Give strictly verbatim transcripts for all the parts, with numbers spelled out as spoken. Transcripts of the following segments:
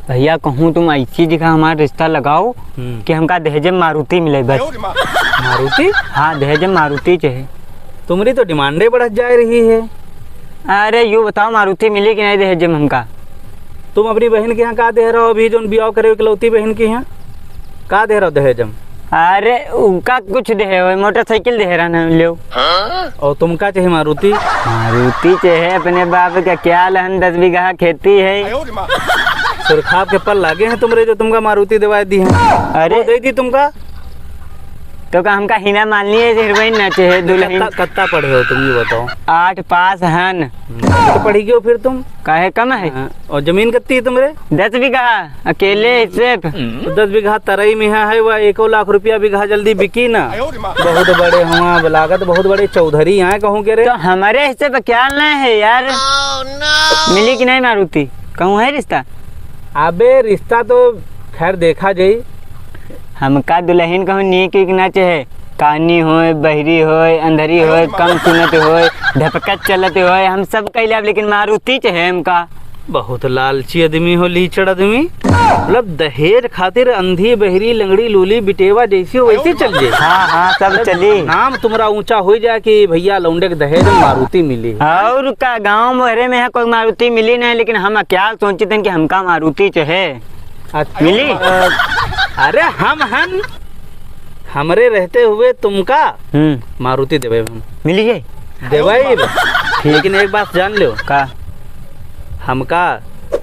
भैया, कहूँ तुम ऐसी जगह हमार रिश्ता लगाओ हम्म। कि हमका दहेज में मारुति मिले बस। मारुति? हाँ, दहेज में मारुति चाहे। तुम्हरी तो डिमांडे बढ़त जा रही है। अरे, यो बताओ, मारुति मिली कि नहीं दहेज में हमका? तुम अपनी बहन के यहाँ का दे रहो अभी, जोन बियाह करे इकलौती बहन के यहाँ? का दे रहो दहेज में? अरे, उनका कुछ दे हो, मोटरसाइकिल दे रहा ना, लो। और तुमका चाहे मारुति? मारुति चाहे, अपने बाप का क्या लहन, दस बीघा खेती है। सुरखाब के पल लागे हैं तुम्हरे, जो तुमका मारुति देवाए दी है। अरे। वो दे दी तुमका? तो का हमका हीरा मालिनी है, हीरोइन ना चाहे, दुल्हन? कत्ता, कत्ता पढ़े हो तुम, ये बताओ। आठ पास हन। तो पढ़ी क्यों फिर तुम? काहे कम है? हाँ, और जमीन कितनी है तुम्हरे? दस बीघा, अकेले सिर्फ। तो दस बीघा तरई में है, वह एको लाख रुपया बीघा जल्दी बिकी ना। बहुत बड़े हुआ लागत, बहुत बड़े चौधरी आए कहूँ के रे। तो हमारे हिस्से पे क्या नहीं है यार? मिली कि नहीं मारुति? कहूँ है रिश्ता? अबे रिश्ता तो खैर देखा जाई। हमका दुल्हन कहूँ नीक वीक ना चाहे, कानी होए, बहरी होए, अंधरी होए, कम सुनत होए, ढपकत चलत होए, हम सब कह लेब, लेकिन मारुति चाहे हमका। बहुत लालची आदमी हो, लीचड़ आदमी। मतलब दहेज खातिर अंधी, बहरी, लंगड़ी, लूली, बिटेवा जैसी हो वैसी चल जाए। हाँ, हाँ, सब चली। नाम तुम्हरा ऊंचा हो जाए कि भैया लौंडे के दहेज में मारुति मिली। और का, गाँव मोहरे में है कोई मारुति मिली नहीं, लेकिन हम क्या सोचित हन कि हमका मारुति चाहे। अच्छा, मिली? अ, अरे हम हन, हमरे रहते हुए तुमका हम्म। मारुति देवे हम। मिली है? देवाई। ठीक। लेकिन एक बात जान लो। का? हमका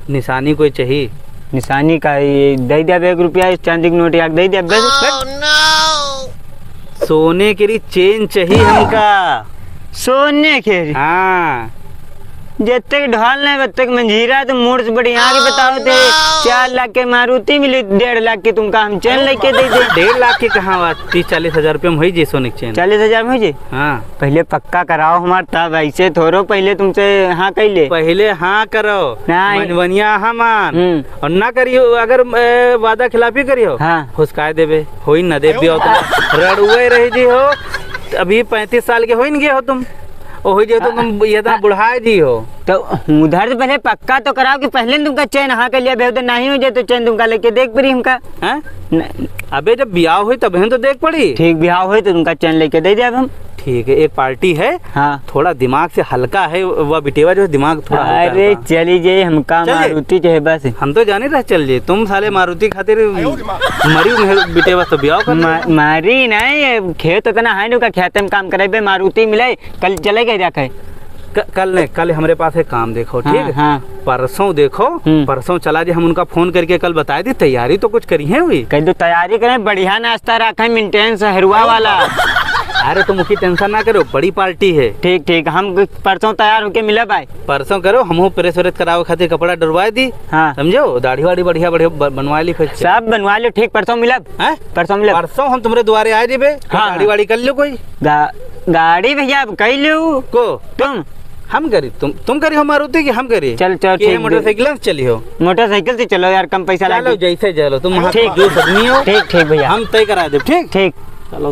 निशानी कोई चाहिए। निशानी का? ये दे दे एक रुपया, इस चांदी के नोट याक दे दे, बस, बस। सोने के री चेन चाहिए हमका। सोने के री? हाँ। जब तक ढाल नहीं, तब तक मंजीरा, तो मोड़ से बढ़िया के बताओ थे। चार लाख के मारुति मिली, डेढ़ लाख के तुमका हम चेन लेके दे दे। डेढ़ लाख के कहाँ बात? तीस चालीस हजार रुपया में होई जे सोने के चेन। चालीस हजार में होई जे? हाँ। पहले पक्का कराओ हमार, तब ऐसे थोड़ो पहले तुमसे हाँ कह ले। पहले हाँ करो, नहीं। मनवनिया हमान। हम्म। और ना करियो, अगर, ए, वादा खिलाफी करियो, हाँ। फुसकाए देबे, होई ना दे बियाह तो। रड़ुए रह जी हो, अभी पैंतीस साल के होई न गए हो तुम, ओ होई जे तो तुम ये इतना बुढ़ाए जी हो। तो उधर से पहले पक्का तो कराओ कि पहले तुमका चेन हाँ कह लिया, बेहद नहीं हो जाए तो चेन तुमका लेके देख पड़ी हमका। हैं? न- अबे जब बियाह होई तब हम तो देख पड़ी। ठीक, बियाह होई तो तुमका चेन लेके दे दे अब हम। ठीक है, एक पार्टी है, हाँ। थोड़ा दिमाग से हल्का है, वह बिटेवा जो है दिमाग थोड़ा हल्का अरे है। चली जाए, हमका चल जाए। मारुति जो है बस। हम तो जाने रह चल जाए, तुम साले मारुति खातिर मरी मेहर बिटेवा तो बियाह कर मा-, मारी नहीं, ये खेत उतना है नहीं, का खेते में काम करे बे, मारुति मिले, कल चले गए जाके। क-, कल नहीं, कल हमरे पास एक काम देखो, हाँ, ठीक है? हाँ। परसों देखो, हम्म। परसों चला जे हम उनका फोन करके कल बताए दी, तैयारी तो कुछ करी है हुई। कह दो तैयारी करें, बढ़िया नाश्ता रखें, maintenance हरुआ वाला। अरे तुम उसकी tension ना करो, बड़ी पार्टी है। ठीक, ठीक, हम परसों तैयार होके मिलब भाई। परसों करो, हमहू press व्रेस करावे खातिर कपड़ा डरवाए दी। हाँ। समझो, दाढ़ी वाढ़ी बढ़िया, बढ़िया ब-, बनवा ली फिर से। सब बनवा लो, ठीक, परसों मिलब। हैं? परसों मिलब। परसों हम तुम्हरे दुआरे आ जेबे, हाँ, दाढ़ी हाँ। वाढ़ी कर लो कोई। गा-, गाड़ी भैया अब कई लियो। को? तुम? हम करी, तुम, तुम करी हो मारुति कि हम करी? चल, चल, कि ठीक, मोटरसाइकिल से चली हो? मोटरसाइकिल से चलो यार, कम पैसा चलो, लागे। जैसे चलो, तुम वहाँ ठीक। कंजूस आदमी हो। ठीक, ठीक भैया। हम तय करा देब, ठीक? ठीक। चलो, तुम